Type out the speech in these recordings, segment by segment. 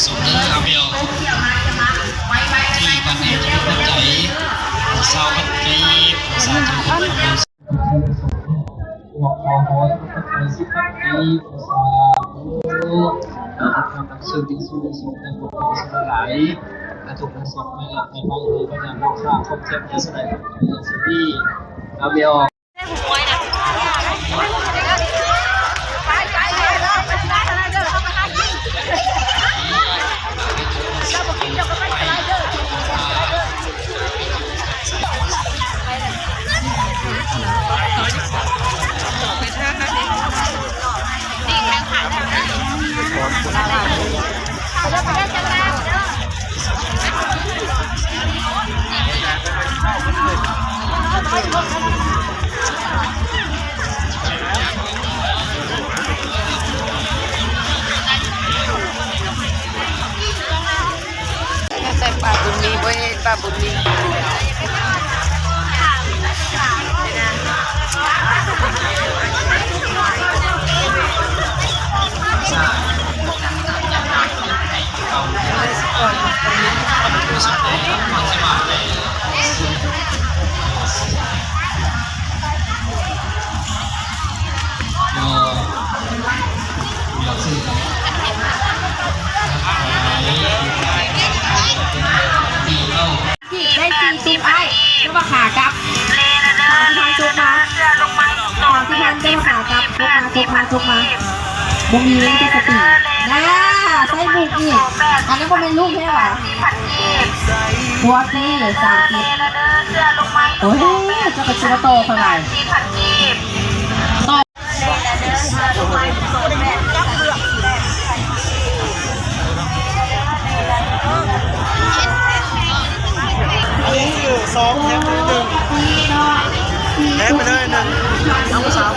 ສົມເດີອາເບວ ທີ່ບັນເອງໃຈ ຊາວພັນກີບ ສາທຸ ພວກເຮົາຂໍໃຫ້ສິບພັນກີບ ສາທຸ ຂໍໃຫ້ເຈົ້ານຳໂຊກດີສຸດໃນພວກເຮົາທັງຫຼາຍ ໃຫ້ທຸກໃນສອງໃນຫຼັກໃນໄພເອີຍ ພະຍາໂມຄາ ຄວາມເຈັບຢ່າສະໄຫຼ ຄວາມເຈັບຢ່າສະດີ ອາເມນ. ແລ້ວແຕ່ປາບຸນມີ ບໍ່ເຫັນປາບຸນມີ. ໄດ້ສີ່ຕຸກອ້າຍ ແຕ່ວ່າຂາກັບ ສາມສິບພັນຕຸກມາ ສາມສິບພັນແຕ່ວ່າຂາກັບ ຕຸກມາ ຕຸກມາ ຕຸກມາ ບໍ່ມີເລີຍ ມີແຕ່ສະຕີ ນາ ໃສ່ບຸກອີກ ອັນນັ້ນບໍ່ແມ່ນລູກແທ້ຫວາ ຕົວສີ່ ສາມສິບ ໂອ້ຍ ເຈົ້າກໍຊິມາຕໍ່ຂ້ອຍຫຼາຍ ຕໍ່. ອັນນີ້ຄືສອງແຖມໜຶ່ງ ແຖມໄປເລີຍໜຶ່ງ ເອົາສາມ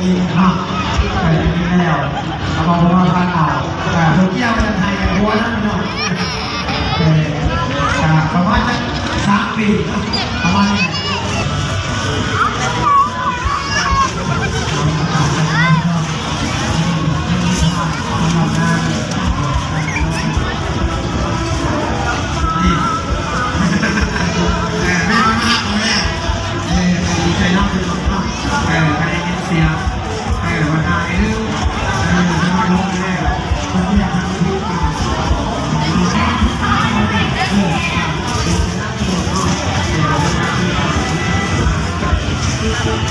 ນີ້ເນາະ ເອີ ນີ້ແລ້ວ ເອົາມາບໍ່ວ່າກັນເອົາ ເອີ ເພິ່ນກ່ຽວກັນໃຫ້ກັນຫົວນຳເນາະ ເອີ ກະປະມານຈັກສາມປີເນາະ ປະມານນີ້ແຫຼະ ນີ້ ເອີ ແມ່ມາຮັກແມ່ ເອີ ດີໃຈນຳເນາະ ເອີ ໄດ້ຍິນສຽງ ເອີ ວ່ານາຍເອີຍ ເອີ ມາລົງແລ້ວ ເພິ່ນຢາກຮັກເພິ່ນ ເອີ ເອີ ເອີ.